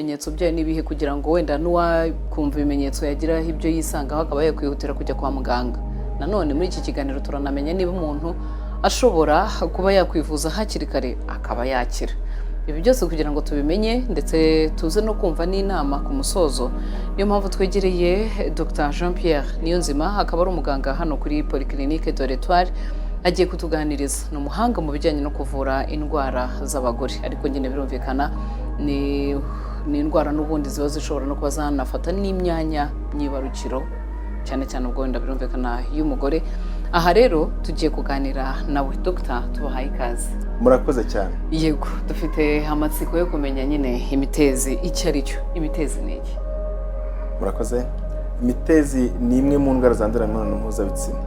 Ibimenyetso byayo ni ibihe, kugira ngo wenda n'uwakumva ibimenyetso yagira ibyo yisangaho akaba yakwihutira kujya kwa muganga? Nanone muri iki kiganiro turanamenya niba umuntu ashobora kuba yakwivuza hakiri kare akaba yakira. Ibi byose kugira ngo tubimenye, ndetse tuze no kumva n'inama ku musozo, niyo mpamvu twegereye Dr Jean Pierre Niyonzima, akaba ari umuganga hano kuri Polyclinique de l'Etoile. Agiye kutuganiriza. Ni umuhanga mu bijyanye no kuvura indwara z'abagore, ariko nyine birumvikana ni indwara n'ubundi ziba zishobora no kuba zanafata n'imyanya myibarukiro, cyane cyane ubwo wenda birumvikana y'umugore. Aha rero tugiye kuganira nawe. Dogita, tubahaye ikaze. Murakoze cyane. Yego, dufite amatsiko yo kumenya nyine imitezi icyo ari cyo. Imitezi ni iki? Murakoze. Imitezi ni imwe mu ndwara zandurira mu mibonano mpuzabitsina.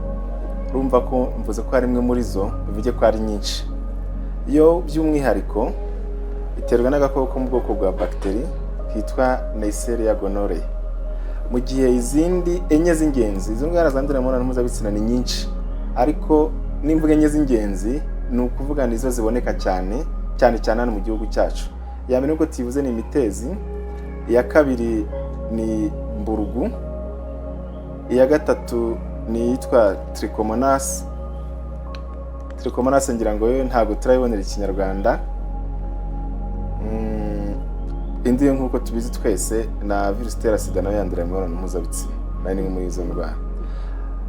Urumva ko mvuze ko ari imwe muri zo, bivuge ko ari nyinshi. Yo by'umwihariko iterwa n'agakoko ko mu bwoko bwa bagiteri kitwa Neisseria gonorrhoeae, mu gihe izindi enye z'ingenzi, izo ndwara zandurira mu mibonano mpuzabitsina ni nyinshi, ariko n'imvuga enye z'ingenzi ni ukuvuga nizo ziboneka cyane cyane cyane hano mu gihugu cyacu. Iya mbere nubwo tuyivuze ni imitezi, iya kabiri ni mburugu, iya gatatu ni iyitwa trichomonas. Trichomonas ngira ngo yo ntabwo turayibonera ikinyarwanda. Indi yo nk'uko tubizi twese na virusi itera SIDA, nayo yandurira mu mibonano mpuzabitsina, nayo ni imwe muri izo ndwara.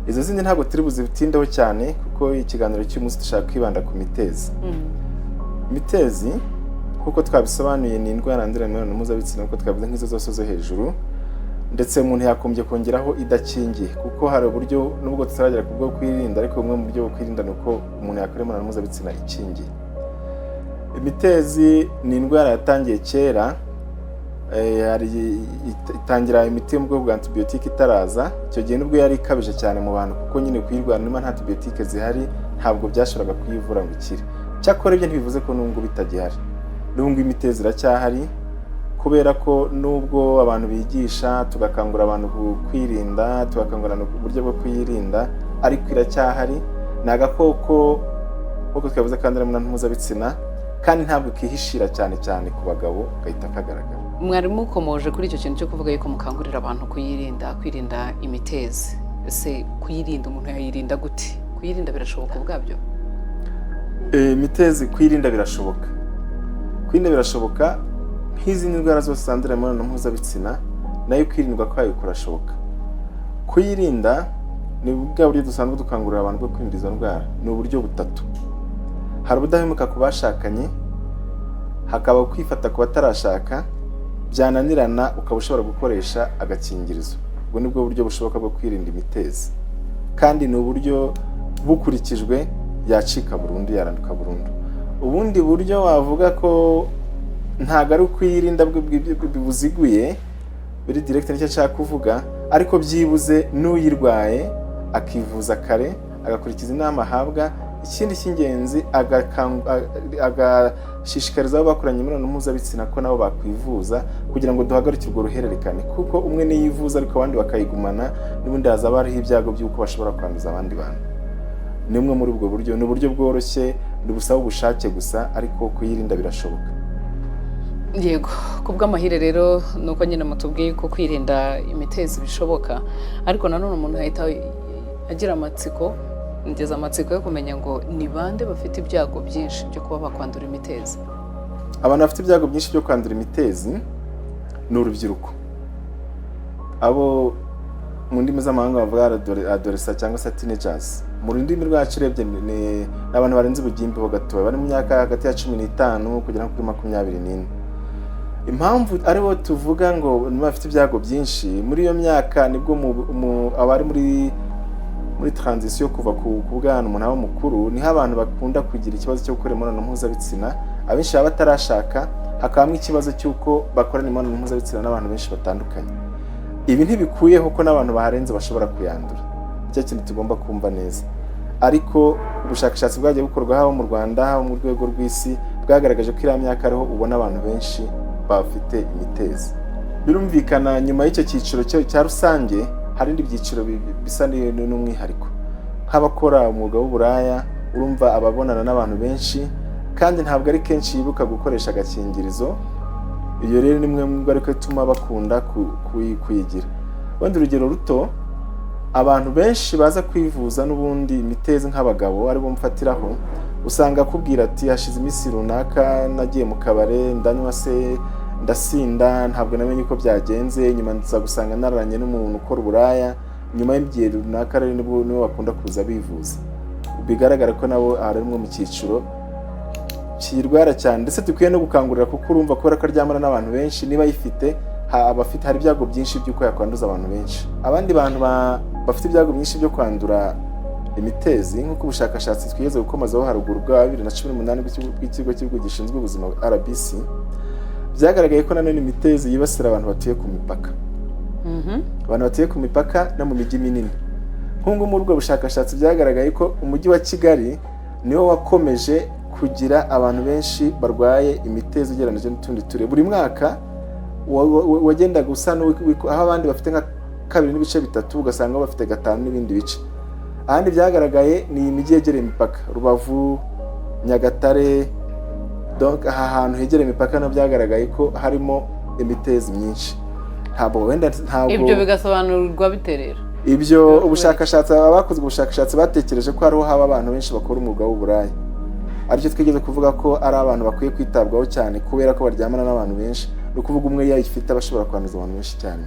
Izo zindi ntabwo turi buzitindeho cyane, kuko ikiganiro cy'umunsi dushaka kwibanda ku mitezi. Imitezi nk'uko twabisobanuye ni indwara yandurira mu mibonano mpuzabitsina, nk'uko twabivuze, nk'izo zose zo hejuru, ndetse umuntu yakombye kongeraho idakingiye, kuko hari uburyo nubwo tutaragera ku bwo kwirinda, ariko bumwe mu buryo bwo kwirinda ni uko umuntu yakora imibonano mpuzabitsina ikingiye. Imitezi ni indwara yatangiye kera, hari itangira imiti yo mu bwoko bwa antibiyotike itaraza. Icyo gihe nubwo yari ikabije cyane mu bantu, kuko nyine kuyirwara niba nta antibiyotike zihari ntabwo byashoboraga kuyivura ngo ikire. Cyakora ibyo ntibivuze ko n'ubu ngubu itagihari. N'ubu ngubu imitezi iracyahari, kubera ko nubwo abantu bigisha, tugakangurira abantu kwirinda, tugakangurira abantu uburyo bwo kuyirinda, ariko iracyahari. Ni agakoko nk'uko twavuze kandura mu mibonano mpuzabitsina, kandi ntabwo kihishira cyane cyane ku bagabo, gahita kagaragara. Mwari mukomoje kuri icyo kintu cyo kuvuga yuko mukangurira abantu kuyirinda, kwirinda imitezi. Ese kuyirinda umuntu yayirinda gute? Kuyirinda birashoboka ubwabyo? Imitezi kuyirinda birashoboka. Kwirinda birashoboka nk'izindi ndwara zose zandurira mu mibonano mpuzabitsina, nayo kwirindwa kwayo kurashoboka. Kuyirinda ni bwa buryo dusanzwe dukangurira abantu bwo kwirinda izo ndwara. Ni uburyo butatu: hari ubudahemuka ku bashakanye, hakaba kwifata ku batarashaka, byananirana ukaba ushobora gukoresha agakingirizo. Ubwo ni bwo buryo bushoboka bwo kwirinda imitezi, kandi ni uburyo bukurikijwe yacika burundu, yaranduka burundu. Ubundi buryo wavuga ko ntabwo ari ukwirinda buziguye biri direct, nicyo nshaka kuvuga, ariko byibuze n'uyirwaye akivuza kare, agakurikiza inama ahabwa. Ikindi cy'ingenzi, agashishikariza abo bakoranye imibonano mpuzabitsina ko nabo bakwivuza, kugira ngo duhagarike urwo ruhererekane, kuko umwe niyivuza ariko abandi bakayigumana, n'ubundi hazaba hariho ibyago by'uko bashobora kwanduza abandi bantu. Ni umwe muri ubwo buryo. Ni uburyo bworoshye, busaba ubushake gusa, ariko kuyirinda birashoboka. Yego, ku bw'amahire rero ni uko nyine mutubwiye ko kwirinda imitezi bishoboka, ariko nanone umuntu ahita agira amatsiko, ngeze amatsiko yo kumenya ngo ni bande bafite ibyago byinshi byo kuba bakwandura imitezi? Abantu bafite ibyago byinshi byo kwandura imitezi ni urubyiruko, abo mu ndimi z'amahanga bavuga adolescent cyangwa se teenagers. Mu rurimi rwacu urebye ni abantu barenze ubugimbi ho gatoya, bari mu myaka hagati ya 15 kugera kuri 24. Impamvu aribo tuvuga ngo nibo bafite ibyago byinshi, muri iyo myaka nibwo abari muri transition kuva ku bwana umuntu aba mukuru, niho abantu bakunda kugira ikibazo cyo gukora imibonano mpuzabitsina. Abenshi baba batarashaka, hakabamo ikibazo cy'uko bakorana imibonano mpuzabitsina n'abantu benshi batandukanye. Ibi ntibikuyeho ko n'abantu baharenze bashobora kuyandura, nicyo kintu tugomba kumva neza. Ariko ubushakashatsi bwagiye bukorwa haba mu Rwanda, haba mu rwego rw'isi, bwagaragaje ko iriya myaka ariho ubona abantu benshi bafite imitezi. Birumvikana, nyuma y'icyo cyiciro cya rusange hari ibindi byiciro bisa n'umwihariko, nk'abakora umwuga w'uburaya. Urumva ababonana n'abantu benshi, kandi ntabwo ari kenshi yibuka gukoresha agakingirizo. Iyo rero ni imwe mu ngaruka ituma bakunda kuyigira. Wenda urugero ruto, abantu benshi baza kwivuza n'ubundi imitezi nk'abagabo aribo mfatiraho, usanga akubwira ati: "Hashize iminsi runaka nagiye mu kabare, ndanywa se ndasinda, ntabwo namenye uko byagenze, nyuma nza gusanga nararanye n'umuntu ukora uburaya." Nyuma y'igihe runaka rero nibwo nibo bakunda kuza bivuza. Bigaragara ko nabo ari umwe mu cyiciro kiyirwara cyane, ndetse dukwiye no gukangurira, kuko urumva, kubera ko aryamana n'abantu benshi, niba ayifite aba afite, hari ibyago byinshi by'uko yakwanduza abantu benshi. Abandi bantu bafite ibyago byinshi byo kwandura imitezi, nk'uko ubushakashatsi twigeze gukomozaho haruguru bwa 2018 bw'ikigo cy'igihugu gishinzwe ubuzima RBC, byagaragaye ko nanone imitezi yibasira abantu batuye ku mipaka, abantu batuye ku mipaka no mu mijyi minini. Nk'ubu muri ubwo bushakashatsi byagaragaye ko umujyi wa Kigali niwo wakomeje kugira abantu benshi barwaye imitezi ugereranyije n'utundi turere. Buri mwaka wagendaga usa aho abandi bafite nka 2.3, ugasanga bo bafite gatanu n'ibindi bice. Ahandi byagaragaye ni imijyi yegereye imipaka, Rubavu, Nyagatare. Donc aha hantu hegereye imipaka no byagaragaye ko harimo imitezi myinshi. Ntabwo wenda ntabwo Ibyo bigasobanurwa bite rero? Ibyo ubushakashatsi, abakoze ubushakashatsi batekereje ko hariho haba abantu benshi bakora umwuga w'uburaya, aricyo twigeze kuvuga ko ari abantu bakwiye kwitabwaho cyane, kubera ko baryamana n'abantu benshi. Ni ukuvuga umwe iyo ayifite aba ashobora kwanduza abantu benshi cyane.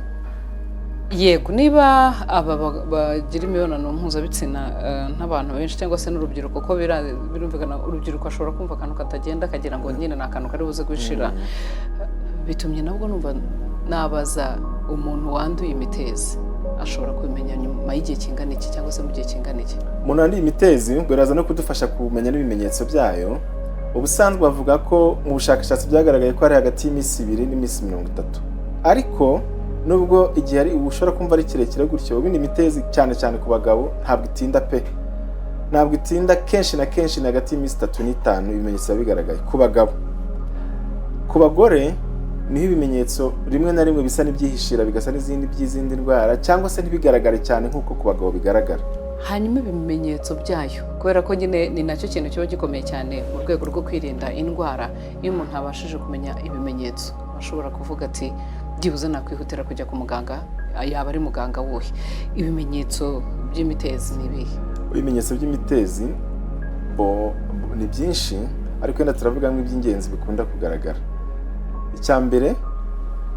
Yego, niba aba bagira imibonano mpuzabitsina n'abantu benshi cyangwa se n'urubyiruko, ko birumvikana urubyiruko ashobora kumva akantu katagenda akagira ngo nyine ni akantu kari buze gushira. Bitumye nabwo numva nabaza: umuntu wanduye imitezi ashobora kubimenya nyuma y'igihe kingana iki, cyangwa se mu gihe kingana iki? Umuntu wanduye imitezi, ngo biraza no kudufasha kumenya n'ibimenyetso byayo. Ubusanzwe bavuga ko mu bushakashatsi byagaragaye ko ari hagati y'iminsi 2 n'iminsi 30. Ariko nubwo igihe ari ushobora kumva ari kirekire gutyo, ubundi imitezi cyane cyane ku bagabo ntabwo itinda pe, ntabwo itinda. Kenshi na kenshi ni hagati y'iminsi 3 n'itanu ibimenyetso biba bigaragaye ku bagabo. Ku bagore niho ibimenyetso rimwe na rimwe bisa n'ibyihishira, bigasa n'izindi by'izindi ndwara, cyangwa se ntibigaragare cyane nk'uko ku bagabo bigaragara. Hanyuma ibimenyetso byayo, kubera ko nyine ni nacyo kintu kiba gikomeye cyane mu rwego rwo kwirinda indwara, iyo umuntu abashije kumenya ibimenyetso ashobora kuvuga ati: "Byibuze nakwihutira kujya ku muganga," yaba ari muganga wuhe? Ibimenyetso by'imitezi ni ibihe? Ibimenyetso by'imitezi bo ni byinshi, ariko wenda turavuga nk'iby'ingenzi bikunda kugaragara. Icya mbere,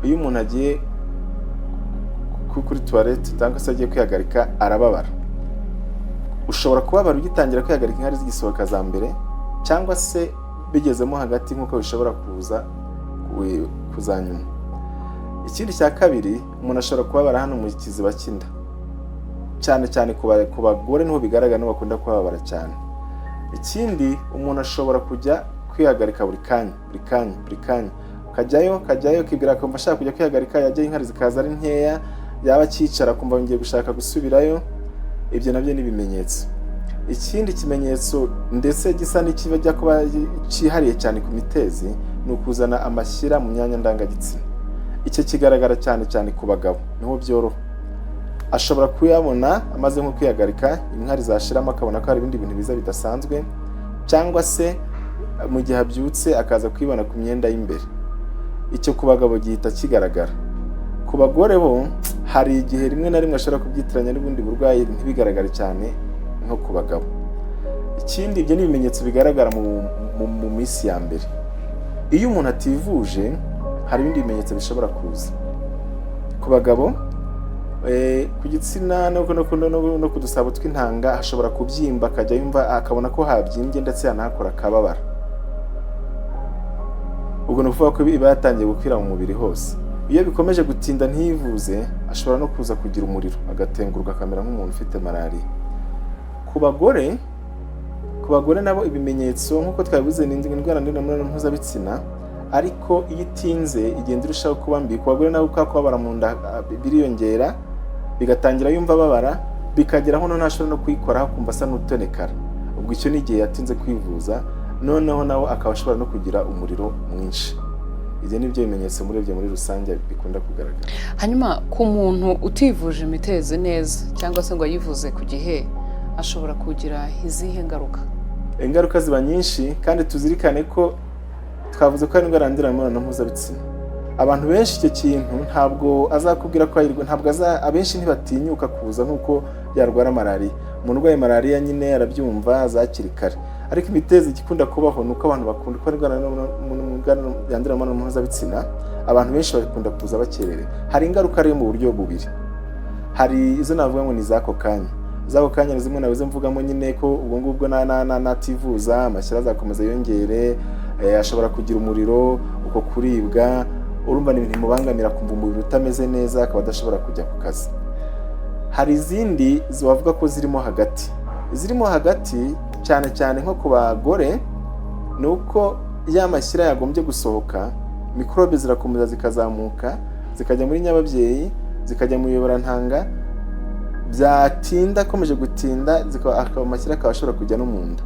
iyo umuntu agiye kuri toilette cyangwa se agiye kwihagarika, arababara. Ushobora kubabara ugitangira kwihagarika, inkari zigisohoka za mbere, cyangwa se bigezemo hagati, nk'uko bishobora kuza kuza nyuma. Ikindi cya kabiri, umuntu ashobora kubabara hano mu kiziba cy'inda, cyane cyane ku bagore niho bigaragara, niho bakunda kubabara cyane. Ikindi, umuntu ashobora kujya kwihagarika buri kanya, buri kanya, buri kanya, ukajyayo, ukajyayo, ukibwira, akumva ashaka kujya kwihagarika, yajyayo inkari zikaza ari nkeya, yaba akicara akumva yongeye gushaka gusubirayo. Ibyo nabyo ni ibimenyetso. Ikindi kimenyetso, ndetse gisa n'ikijya kuba cyihariye cyane ku mitezi, ni ukuzana amashyira mu myanya ndangagitsina. Icyo kigaragara cyane cyane ku bagabo, niho byoroha. Ashobora kuyabona amaze nko kwihagarika, inkari zashiramo, akabona ko hari ibindi bintu biza bidasanzwe, cyangwa se mu gihe abyutse akaza kwibona ku myenda y'imbere. Icyo ku bagabo gihita kigaragara. Ku bagore bo hari igihe rimwe na rimwe ashobora kubyitiranya n'ubundi burwayi, ntibigaragare cyane nko ku bagabo. Ikindi, ibyo ni ibimenyetso bigaragara mu minsi ya mbere. Iyo umuntu ativuje, hari ibindi bimenyetso bishobora kuza ku bagabo. Ku gitsina no ku dusabo tw'intanga hashobora kubyimba, akajya yumva akabona ko habyimbye, ndetse yanahakora akababara. Ubwo ni ukuvuga ko iba yatangiye gukwira mu mubiri hose. Iyo bikomeje gutinda ntiyivuze, ashobora no kuza kugira umuriro, agatengurwa, akamera nk'umuntu ufite malariya. Ku bagore nabo ibimenyetso nk'uko twabivuze, ni indwara ndwara mpuzabitsina, ariko iyo itinze igenda irushaho kuba mbi. Ku bagore nabo kwa kubabara mu nda biriyongera, bigatangira yumva ababara, bikagera aho noneho ashobora no kuyikoraho akumva asa n'utonekara. Ubwo icyo ni igihe yatinze kwivuza, noneho nawe akaba ashobora no kugira umuriro mwinshi. Ibyo ni byo bimenyetso murebye muri rusange bikunda kugaragara. Hanyuma ku muntu utivuje imitezi neza cyangwa se ngo ayivuze ku gihe, ashobora kugira izihe ngaruka? Ingaruka ziba nyinshi, kandi tuzirikane ko twavuze ko ari indwara yandurira mu mibonano mpuzabitsina. Abantu benshi icyo kintu ntabwo azakubwira ko ayirwaye, ntabwo aza, abenshi ntibatinyuka kuza nk'uko yarwara malariya. Umuntu urwaye malariya nyine arabyumva, aza hakiri kare, ariko imitezi igikunda kubaho ni uko abantu bakunda ko indwara yandurira mu mibonano mpuzabitsina, abantu benshi bakunda kuza bakererewe. Hari ingaruka rero mu buryo bubiri. Hari izo navuga ngo ni iz'ako kanya. Iz'ako kanya ni zimwe nabuze mvugamo nyine ko ubwo ngubwo nativuza amashyira azakomeza yongere, ashobora kugira umuriro, uko kuribwa, urumva ni ibintu bimubangamira, kumva umubiri utameze neza, akaba adashobora kujya ku kazi. Hari izindi wavuga ko zirimo hagati. Izirimo hagati cyane cyane nko ku bagore ni uko ya mashyira yagombye gusohoka, mikorobe zirakomeza zikazamuka, zikajya muri nyababyeyi, zikajya mu miyoborantanga, byatinda, akomeje gutinda, amashyira akaba ashobora kujya no mu nda.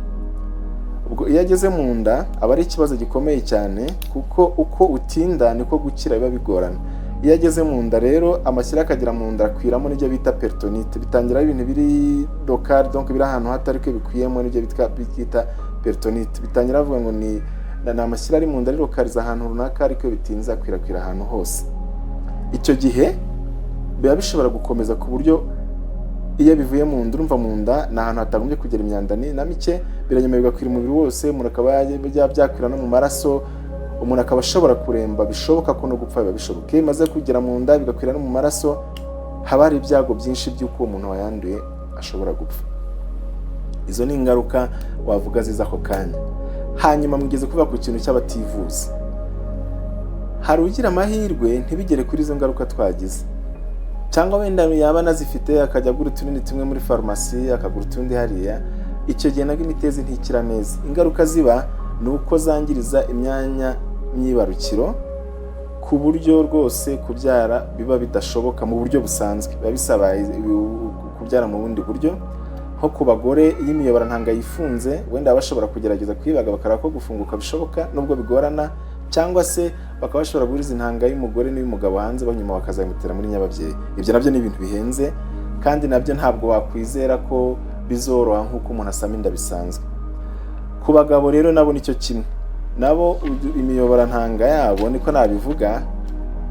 Ubwo iyo ageze mu nda aba ari ikibazo gikomeye cyane, kuko uko utinda niko gukira biba bigorana. Iyo ageze mu nda rero, amashyira akagera mu nda, akwiramo n'ibyo bita péritonite. Bitangira ari ibintu biri local, donc biri ahantu hato, ariko bikwiyemo n'ibyo bita péritonite. Bitangira bavuga ngo ni amashyira ari mu nda, ari localisé ahantu runaka, ariko iyo bitinze akwirakwira ahantu hose. Icyo gihe biba bishobora gukomeza ku buryo iyo bivuye mu nda, urumva mu nda ni ahantu hatagombye kugera imyanda ni na mike, biranyuma bigakwira umubiri wose, umuntu akaba byakwira no mu maraso, umuntu akaba ashobora kuremba, bishoboka ko no gupfa biba bishoboka. Iyo bimaze kugera mu nda bigakwira no mu maraso, haba hari ibyago byinshi by'uko uwo muntu wayanduye ashobora gupfa. Izo ni ingaruka wavuga ziza ako kanya. Hanyuma mugeze kuvuga ku kintu cy'abativuza, hari ugira amahirwe ntibigere kuri izo ngaruka twagize, cyangwa wenda yaba anazifite akajya agura utunini tumwe muri farumasi, akagura utundi hariya. Icyo gihe nabwo imitezi ntikira neza. Ingaruka ziba ni uko zangiriza imyanya myibarukiro, ku buryo rwose kubyara biba bidashoboka mu buryo busanzwe, biba bisaba kubyara mu bundi buryo. Nko ku bagore, iyo imiyoborantanga yifunze, wenda baba bashobora kugerageza kuyibaga bakareba ko gufunguka bishoboka nubwo bigorana, cyangwa se bakaba bashobora guhuriza intanga y'umugore n'iy'umugabo hanze, nyuma bakazayimutera muri nyababyeyi. Ibyo nabyo ni ibintu bihenze, kandi nabyo ntabwo wakwizera ko bizoroha nk'uko umuntu asama inda bisanzwe. Ku bagabo rero nabo nicyo kimwe, nabo imiyoborantanga yabo, niko nabivuga,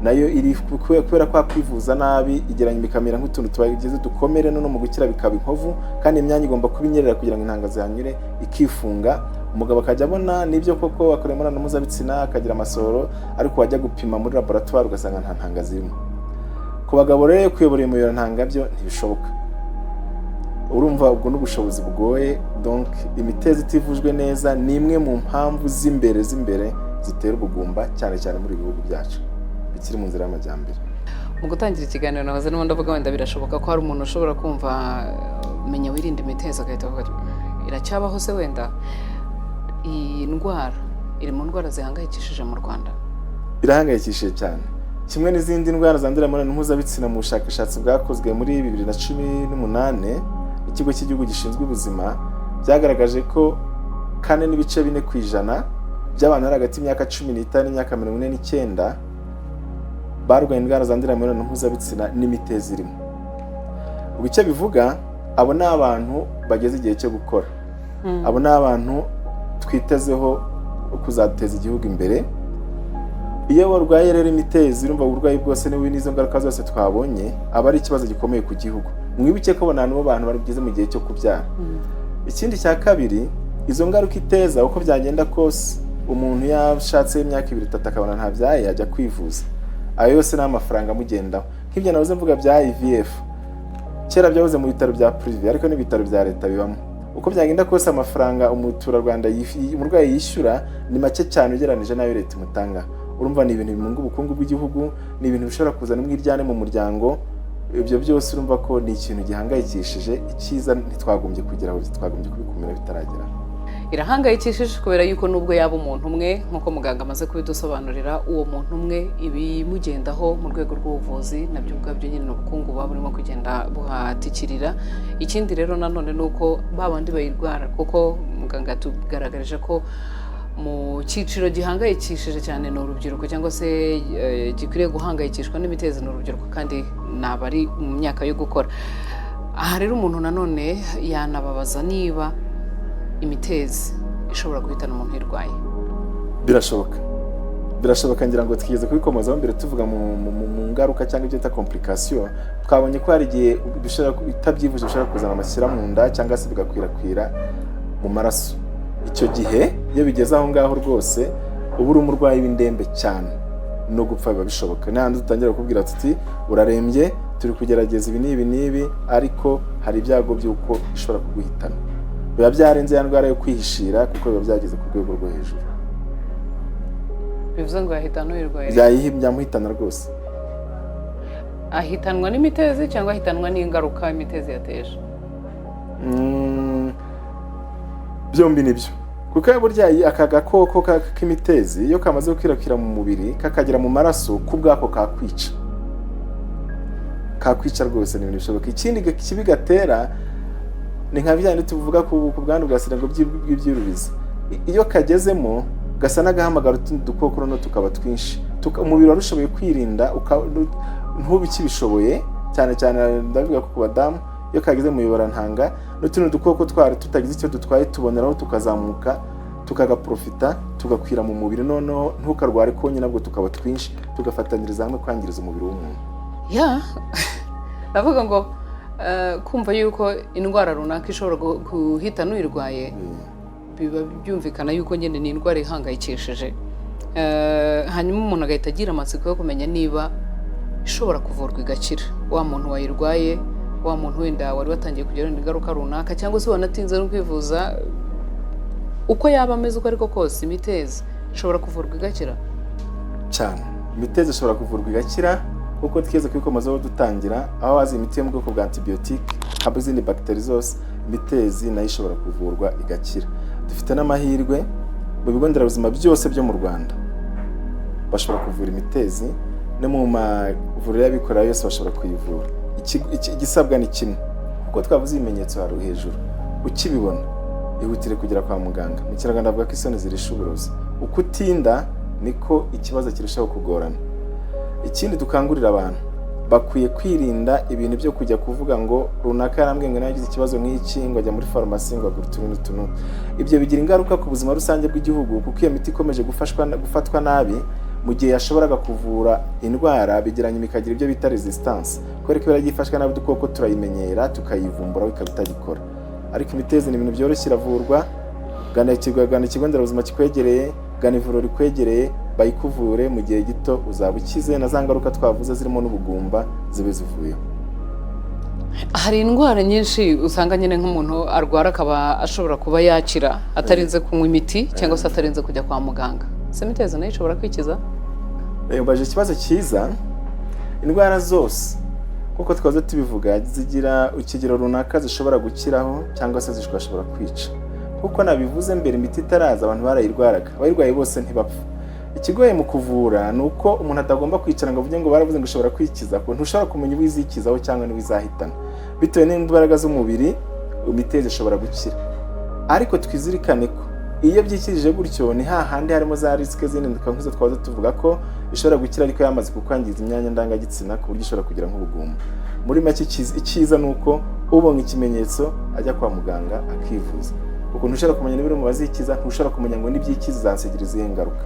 nayo iri kubera kwa kwivuza nabi, igeranya bikamera nk'utuntu tubagize dukomere, no mu gukira bikaba inkovu, kandi imyanya igomba kuba inyerera kugira ngo intanga zihanyure, ikifunga. Umugabo akajya abona nibyo koko akora imibonano mpuzabitsina, akagira amasohoro, ariko wajya gupima muri laboratoire ugasanga nta ntanga zirimo. Ku bagabo rero kuyobora imiyoborantanga byo ntibishoboka. Urumva ubwo n'ubushobozi bugoye. Donc imitezi itivujwe neza ni imwe mu mpamvu z'imbere zitera ubugumba, cyane cyane muri ibi bihugu byacu bikiri mu nzira y'amajyambere. Mu gutangira ikiganiro nahoze ndimo ndavuga, wenda birashoboka ko hari umuntu ushobora kumva "Menya wirinde imitezi" agahita avuga ati "Iracyabaho se?" Wenda iyi ndwara iri mu ndwara zihangayikishije mu Rwanda? Irahangayikishije cyane, kimwe n'izindi ndwara zandurira mu mibonano mpuzabitsina. Mu bushakashatsi bwakozwe muri 2018 Ikigo cy'Igihugu gishinzwe Ubuzima, byagaragaje ko 4.4% by'abantu bari hagati y'imyaka 15 n'imyaka 49 barwaye indwara zandurira mu mibonano mpuzabitsina n'imitezi irimo. Ubwo icyo bivuga, abo ni abantu bageze igihe cyo gukora, abo ni abantu twitezeho kuzateza igihugu imbere. Iyo barwaye rero imitezi, urumva uburwayi bwose n'ubu n'izo ngaruka zose twabonye, aba ari ikibazo gikomeye ku gihugu. Mwibuke ko abo nibo bantu bageze mu gihe cyo kubyara. Ikindi cya kabiri, izo ngaruka iteza, uko byagenda kose, umuntu yashatse imyaka 2, 3 akabona ntabyaye, yajya kwivuza. Ayo yose ni amafaranga amugendaho. Nk'ibyo nabuze mvuga bya IVF, kera byahoze mu bitaro bya privé, ariko n'ibitaro bya leta bibamo. Uko byagenda kose, amafaranga umuturarwanda umurwayi yishyura ni make cyane ugereranije n'ayo leta imutanga. Urumva ni ibintu bimunga ubukungu bw'igihugu, ni ibintu bishobora kuzana umwiryane mu muryango. Ibyo byose urumva ko ni ikintu gihangayikishije. Icyiza ntitwagombye kugera aho, twagombye kubikumira bitaragera. Irahangayikishije kubera yuko nubwo yaba umuntu umwe, nk'uko muganga amaze kubidusobanurira, uwo muntu umwe ibimugendaho mu rwego rw'ubuvuzi nabyo ubwabyo nyine ni ubukungu buba burimo kugenda buhatikirira. Ikindi rero nanone ni uko ba bandi bayirwara, kuko muganga yatugaragarije ko mu cyiciro gihangayikishije cyane ni urubyiruko, cyangwa se gikwiriye guhangayikishwa n'imitezi ni urubyiruko, kandi ni abari mu myaka yo gukora. Aha rero umuntu nanone yanababaza niba imitezi ishobora guhitana umuntu uyirwaye. Birashoboka. Birashoboka. Ngira ngo twigeze kubikomozaho mbere, tuvuga mu ngaruka cyangwa ibyo bita complication. Twabonye ko hari igihe bishobora utabyivuje bishobora kuzana amashyira mu nda cyangwa se bigakwirakwira mu maraso. Icyo gihe iyo bigeze aho ngaho rwose, uba uri umurwayi w'indembe cyane, no gupfa biba bishoboka. N'ahandi dutangira kukubwira tuti: "Urarembye, turi kugerageza ibi n'ibi n'ibi, ariko hari ibyago by'uko ishobora kuguhitana." Biba byarenze ya ndwara yo kwihishira, kuko biba byageze ku rwego rwo hejuru. Bivuze ngo yahitana uyirwaye? Byamuhitana rwose. Ahitanwa n'imitezi cyangwa ahitanwa n'ingaruka imitezi yateje? Byombi nibyo, kuko burya aka gakoko k'imitezi iyo kamaze gukwirakwira mu mubiri kakagera mu maraso, ku bwako kakwica, kakwica rwose, ni ibintu bishoboka. Ikindi kibi gatera ni nka bya bindi tuvuga ku bwandu bwa sida ngo bw'ibyuririzi. Iyo kagezemo gasa n'agahamagara utundi dukoko, noneho tukaba twinshi. Umubiri wari ushoboye kwirinda ntube ukibishoboye. Cyane cyane ndavuga ko ku badamu, iyo kageze mu miyoborantanga n'utundi dukoko twari tutagize icyo dutwaye tuboneraho, tukazamuka, tukagaprofita, tugakwira mu mubiri, noneho ntukarware konyine, nabwo tukaba twinshi, tugafatanyiriza hamwe kwangiriza umubiri w'umuntu. Ya, ndavuga ngo kumva yuko indwara runaka ishobora guhitana uyirwaye, biba byumvikana yuko nyine ni indwara ihangayikishije. Hanyuma umuntu agahita agira amatsiko yo kumenya niba ishobora kuvurwa igakira. Wa muntu wayirwaye, wa muntu wenda wari watangiye kugira ingaruka runaka, cyangwa se wanatinze no kwivuza, uko yaba ameze uko ariko kose, imitezi ishobora kuvurwa igakira? Cyane, imitezi ishobora kuvurwa igakira, kuko twigeze kubikomozaho dutangira, aho wazi imiti yo mu bwoko bwa antibiyotike haba izindi bagiteri zose, imitezi nayo ishobora kuvurwa igakira. Dufite n'amahirwe, mu bigo nderabuzima byose byo mu Rwanda bashobora kuvura imitezi, no mu mavuriro y'abikorera yose bashobora kuyivura. Igisabwa ni kimwe, kuko twavuze ibimenyetso hari hejuru, ukibibona ihutire kugera kwa muganga. Mu Kinyarwanda bavuga ko isoni zirisha uburozi. Uko utinda niko ikibazo kirushaho kugorana. Ikindi dukangurira abantu, bakwiye kwirinda ibintu byo kujya kuvuga ngo runaka yarambwiye ngo nawe yagize ikibazo nk'iki, ngo ajya muri farumasi, ngo agura utu n'utu n'utu. Ibyo bigira ingaruka ku buzima rusange bw'igihugu, kuko iyo miti ikomeje gufatwa nabi mu gihe yashoboraga kuvura indwara, bigeranya ikagira ibyo bita resistance, kubera ko iyo yifashwe nabi udukoko turayimenyera, tukayivumbura, ikaba itagikora. Ariko imitezi ni ibintu byoroshye, iravurwa. Gana ikigo nderabuzima kikwegereye, gana ivuriro rikwegereye, bayikuvure mu gihe gito uzaba ukize, na za ngaruka twavuze zirimo n'ubugumba zibe zivuyeho. Hari indwara nyinshi usanga nyine nk'umuntu arwara akaba ashobora kuba yakira atarinze kunywa imiti cyangwa se atarinze kujya kwa muganga. Ese imitezi nayo ishobora kwikiza? Ubajije ikibazo cyiza. Indwara zose, nk'uko twahoze tubivuga, zigira ikigero runaka zishobora gukiraho cyangwa se zishobora kwica. Nk'uko nabivuze mbere, imiti itaraza abantu barayirwaraga, abayirwaye bose ntibapfa. Ikigoye mu kuvura ni uko umuntu atagomba kwicara ngo avuge ngo baravuze ngo ishobora kwikiza, kuko ntushobora kumenya uwo izikizaho cyangwa niba izahitana bitewe n'imbaraga z'umubiri. Imitezi ishobora gukira, ariko twizirikane ko iyo byikirije gutyo ni hahandi harimo za risque zindi nk'izo twahoze tuvuga, ko ishobora gukira ariko yamaze kukwangiza imyanya ndangagitsina, ku buryo ishobora kugira nk'ubugumba. Muri make, icyiza ni uko ubonye ikimenyetso ajya kwa muganga akivuza, kuko ntushobora kumenya niba uri mu bazikiza, ntushobora kumenya ngo nibyikiza izansigira izihe ngaruka.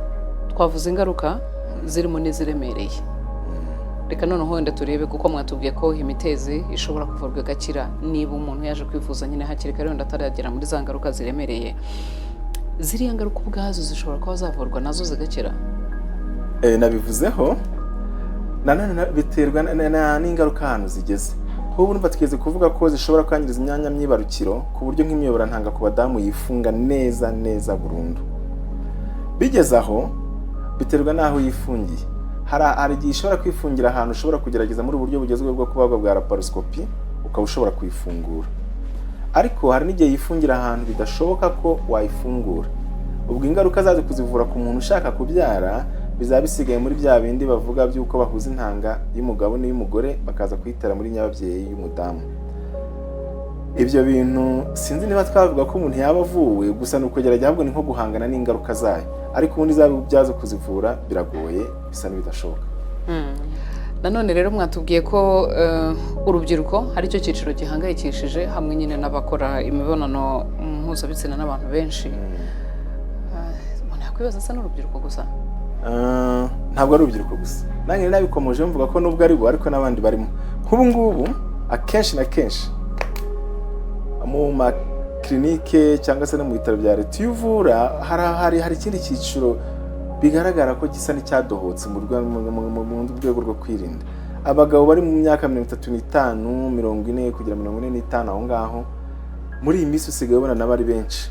Twavuze ingaruka zirimo n'iziremereye. Reka noneho wenda turebe, kuko mwatubwiye ko imitezi ishobora kuvurwa igakira niba umuntu yaje kwivuza nyine hakiri kare, wenda ataragera muri za ngaruka ziremereye. Ziriya ngaruka ubwazo zishobora kuba zavurwa nazo zigakira? Nabivuzeho nanone, biterwa n'ingaruka ahantu zigeze. Nk'ubu urumva tugeze kuvuga ko zishobora kwangiriza imyanya myibarukiro, ku buryo nk'imiyoborantanga ku badamu yifunga neza neza burundu. Bigeze aho, biterwa n'aho yifungiye. Hari igihe ishobora kwifungira ahantu ushobora kugerageza muri ubu buryo bugezweho bwo kubagwa bwa laparoscopy, ukaba ushobora kuyifungura, ariko hari n'igihe yifungira ahantu bidashoboka ko wayifungura. Ubwo ingaruka zazo kuzivura ku muntu ushaka kubyara bizaba bisigaye muri bya bindi bavuga by'uko bahuza intanga y'umugabo n'iy'umugore, bakaza kuyitera muri nyababyeyi y'umudamu. Ibyo bintu sinzi niba twavuga ko umuntu yaba avuwe gusa, ni ukugerageza, ahubwo ni nko guhangana n'ingaruka zayo, ariko ubundi zaba byazo kuzivura biragoye, bisa n'ibidashoboka. Nanone rero mwatubwiye ko urubyiruko ari cyo cyiciro gihangayikishije, hamwe nyine n'abakora imibonano mpuzabitsina n'abantu benshi. Umuntu yakwibaza, asa n'urubyiruko gusa? Ntabwo ari urubyiruko gusa, nanjye nabikomoje mvuga ko nubwo ari bo, ariko n'abandi barimo. Nk'ubu ngubu akenshi na kenshi mu makirinike cyangwa se no mu bitaro bya leta iyo uvura, hari ikindi cyiciro bigaragara ko gisa n'icyadohotse mu rwego rwo kwirinda. Abagabo bari mu myaka 35, 40 kugera 45, aho ngaho, muri iyi minsi usigaye ubona nabo ari benshi,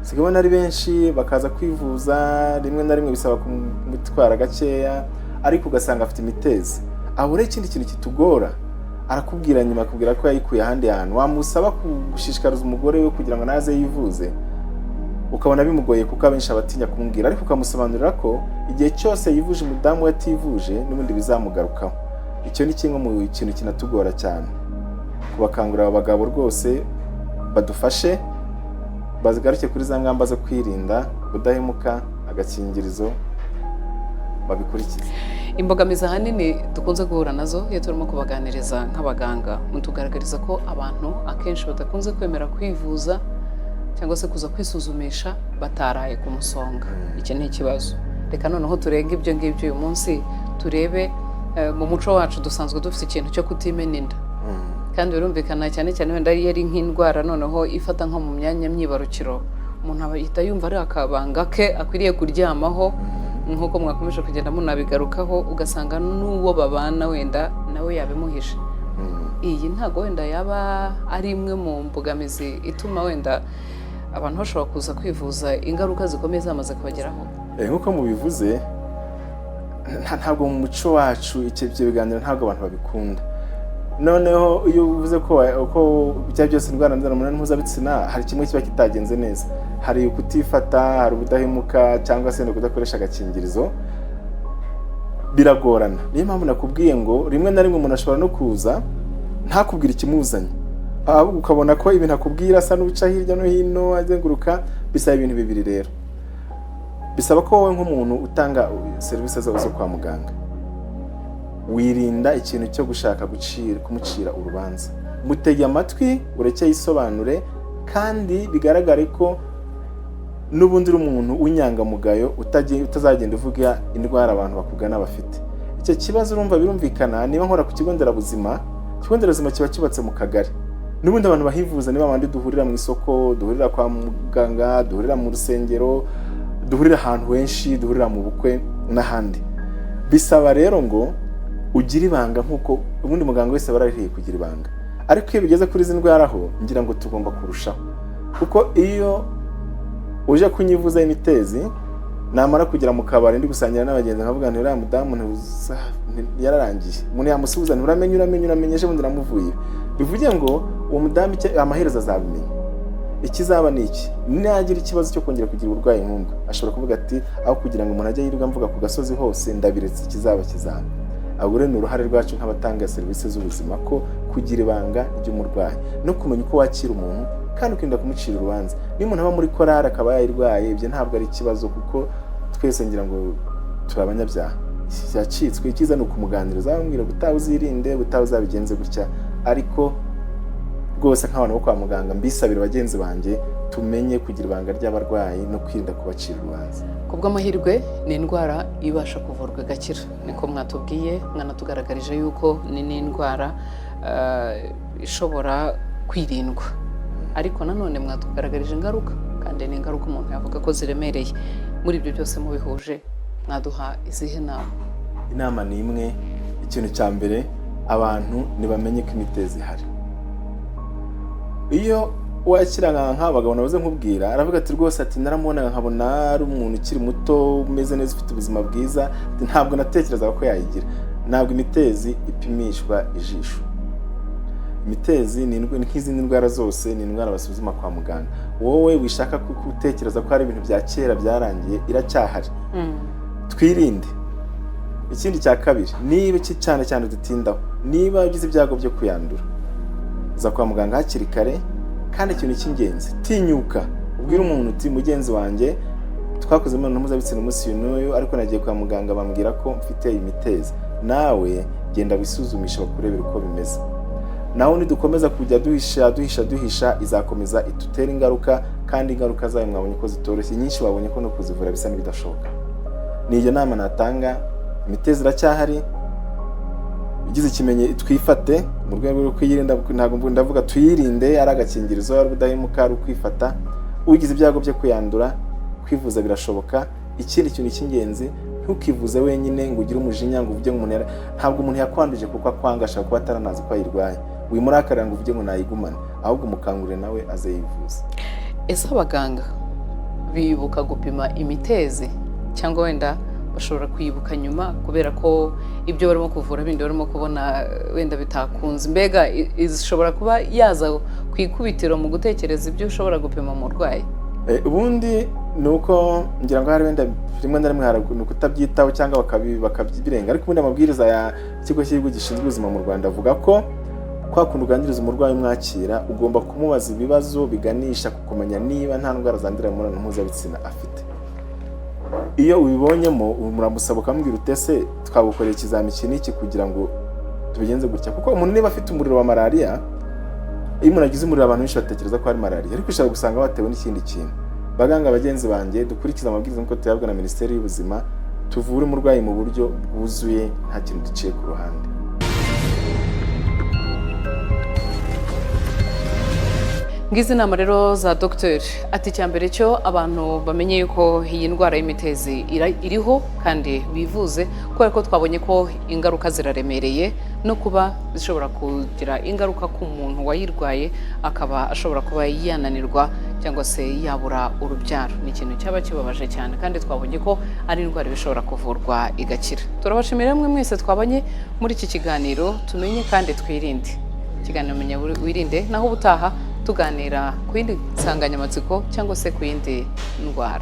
usigaye ubona ari benshi bakaza kwivuza. Rimwe na rimwe bisaba kumutwara gakeya, ariko ugasanga afite imitezi. Aho rero ikindi kintu kitugora, arakubwira nyuma, akubwira ko yayikuye ahandi hantu. Wamusaba gushishikariza umugore we kugira ngo naze yivuze, ukabona bimugoye, kuko abenshi abatinya kumubwira, ariko ukamusobanurira ko igihe cyose yivuje umudamu we ativuje, n'ubundi bizamugarukaho. Icyo ni kimwe mu kintu kinatugora cyane kubakangurira. Abo bagabo rwose badufashe bazigaruke kuri za ngamba zo kwirinda, ubudahemuka, agakingirizo, babikurikize. Imbogamizi ahanini dukunze guhura nazo iyo turimo kubaganiriza nk'abaganga, mutugaragariza ko abantu akenshi badakunze kwemera kwivuza cyangwa se kuza kwisuzumisha bataraye ku musonga. Iki ni ikibazo. Reka noneho turenge ibyo ngibyo uyu munsi, turebe mu muco wacu dusanzwe dufite ikintu cyo kutimena inda, kandi birumvikana, cyane cyane wenda iyo ari nk'indwara noneho ifata nko mu myanya myibarukiro, umuntu ahita yumva ari akabanga ke akwiriye kuryamaho, nk'uko mwakomeje kugenda munabigarukaho, ugasanga n'uwo babana wenda nawe yabimuhishe. Iyi ntabwo wenda yaba ari imwe mu mbogamizi ituma wenda abantu bashobora kuza kwivuza ingaruka zikomeye zamaze kubageraho? Nk'uko mubivuze, ntabwo mu muco wacu ibyo biganiro ntabwo abantu babikunda. Noneho iyo uvuze ko ibya byose indwara imibonano mpuzabitsina, hari kimwe kiba kitagenze neza: hari ukutifata, hari ubudahemuka, cyangwa se no kudakoresha agakingirizo, biragorana. Niyo mpamvu nakubwiye ngo rimwe na rimwe umuntu ashobora no kuza ntakubwire ikimuzanye, ahubwo ukabona ko ibintu akubwira asa n'uca hirya no hino azenguruka. Bisaba ibintu bibiri rero. Bisaba ko wowe nk'umuntu utanga serivisi zo kwa muganga wirinda ikintu cyo gushaka kumucira urubanza. Mutege amatwi, ureke yisobanure, kandi bigaragare ko n'ubundi uri umuntu w'inyangamugayo, utazagenda uvuga indwara abantu bakugana bafite. Icyo kibazo urumva birumvikana, niba nkora ku kigo nderabuzima, ikigo nderabuzima kiba cyubatse mu kagari, n'ubundi abantu bahivuza niba abandi duhurira mu isoko, duhurira kwa muganga, duhurira mu rusengero, duhurira ahantu henshi, duhurira mu bukwe n'ahandi. Bisaba rero ngo ugire ibanga, nk'uko ubundi muganga wese aba ararihiriye kugira ibanga, ariko iyo bigeze kuri izi ndwara ho ngira ngo tugomba kurushaho, kuko iyo uje kunyivuza imitezi, namara kugera mu kabari ndi gusangira n'abagenzi nkavuga nti uriya mudamu yararangiye, umuntu yamusuhuza nti uramenye, uramenye, uramenye, ejo bundi namuvuye, bivuge ngo uwo mudamu amaherezo azabimenya. Ikizaba ni iki? Nagira ikibazo cyo kongera kugira uburwayi nk'ubwo, ashobora kuvuga ati aho kugira ngo umuntu ajye yirirwa mvuga ku gasozi hose, ndabiretse, ikizaba kizaba. Ahubwo rero ni uruhare rwacu nk'abatanga serivisi z'ubuzima ko kugira ibanga ry'umurwayi no kumenya uko wakira umuntu, kandi ukirinda kumucira urubanza. Niba umuntu aba muri korari akaba yayirwaye, ibyo ntabwo ari ikibazo, kuko twese ngira ngo turi abanyabyaha, yacitswe. Icyiza ni ukumuganiriza, wamubwira gutaha uzirinde, gutaha uzabigenze gutya. Ariko rwose nk'abantu bo kwa muganga, mbisabira bagenzi banjye, tumenye kugira ibanga ry'abarwayi no kwirinda kubacira urubanza. Ku bw'amahirwe ni indwara ibasha kuvurwa igakira, niko mwatubwiye, mwanatugaragarije yuko ni n'indwara ishobora kwirindwa, ariko nanone mwatugaragarije ingaruka, kandi ni ingaruka umuntu yavuga ko ziremereye. Muri ibyo byose mubihuje, mwaduha izihe nama? Inama ni imwe. Ikintu cya mbere, abantu ntibamenye ko imitezi ihari. Iyo wakira nk'abagabo nabuze nkubwira, aravuga ati rwose, ati naramubonaga nkabona ari umuntu ukiri muto, umeze neza, ufite ubuzima bwiza, ati ntabwo natekerezaga ko yayigira. Ntabwo imitezi ipimishwa ijisho. Imitezi ni nk'izindi ndwara zose, ni indwara basuzuma kwa muganga. Wowe wishaka gutekereza ko hari ibintu bya kera byarangiye, iracyahari, twirinde. Ikindi cya kabiri, niba iki cyane cyane dutindaho, niba ugize ibyago byo kuyandura, za kwa muganga hakiri kare. Kandi ikintu cy'ingenzi, tinyuka ubwire umuntu uti mugenzi wanjye, twakoze imibonano mpuzabitsina umunsi uyu n'uyu, ariko nagiye kwa muganga bambwira ko mfite imitezi. Nawe genda wisuzumisha bakurebere uko bimeze. Naho nidukomeza kujya duhisha, duhisha, duhisha, izakomeza idutere ingaruka, kandi ingaruka zayo mwabonye ko zitoroshye. Nyinshi babonye ko no kuzivura bisa n'ibidashoboka. Ni iyo nama natanga. Imitezi iracyahari. Ugize ikimenye twifate mu rwego rwo kuyirinda. Ntabwo ndavuga tuyirinde ari agakingirizo, ari ubudahemuka, ari ukwifata. Ugize ibyago byo kuyandura, kwivuza birashoboka. Ikindi kintu cy'ingenzi, ntukivuze wenyine ngo ugire umujinya, ngo uvuge ngo umuntu ntabwo umuntu yakwanduje kuko akwanga, ashobora kuba ataranazi ko ayirwaye. Wimurakarira ngo uvuge ngo nayigumane, ahubwo umukangurire nawe aze yivuza. Ese abaganga bibuka gupima imitezi, cyangwa wenda bashobora kwibuka nyuma kubera ko ibyo barimo kuvura bindi barimo kubona wenda bitakunze? Mbega ishobora kuba yaza ku ikubitiro mu gutekereza ibyo ushobora gupima umurwayi? Ubundi ni uko ngira ngo hari wenda rimwe na rimwe hari ni ukutabyitaho cyangwa bakabirenga, ariko ubundi amabwiriza ya ikigo cy'igihugu gishinzwe ubuzima mu Rwanda avuga ko kwa kundi uganiriza umurwayi umwakira, ugomba kumubaza ibibazo biganisha ku kumenya niba nta ndwara zandurira mu mibonano mpuzabitsina afite. Iyo ubibonyemo, muramusaba, ukamubwira uti: "Ese twagukoreye ikizami iki n'iki kugira ngo tubigenze gutya?" Kuko umuntu niba afite umuriro wa malariya, iyo umuntu agize umuriro abantu benshi batekereza ko ari malariya, ariko ushobora gusanga batewe n'ikindi kintu. Baganga bagenzi banjye, dukurikize amabwiriza nk'uko tuyahabwa na Minisiteri y'Ubuzima, tuvure umurwayi mu buryo bwuzuye, nta kintu duciye ku ruhande. Ngizi inama rero za dogiteri. Ati icya mbere cyo abantu bamenye yuko iyi ndwara y'imitezi iriho kandi bivuze, kubera ko twabonye ko ingaruka ziraremereye, no kuba zishobora kugira ingaruka ku muntu wayirwaye, akaba ashobora kuba yananirwa cyangwa se yabura urubyaro. Ni ikintu cyaba kibabaje cyane, kandi twabonye ko ari indwara ishobora kuvurwa igakira. Turabashimira mwe mwese twabanye muri iki kiganiro Tumenye kandi Twirinde, ikiganiro Menya Wirinde. Naho ubutaha tuganira ku yindi nsanganyamatsiko cyangwa se ku yindi ndwara.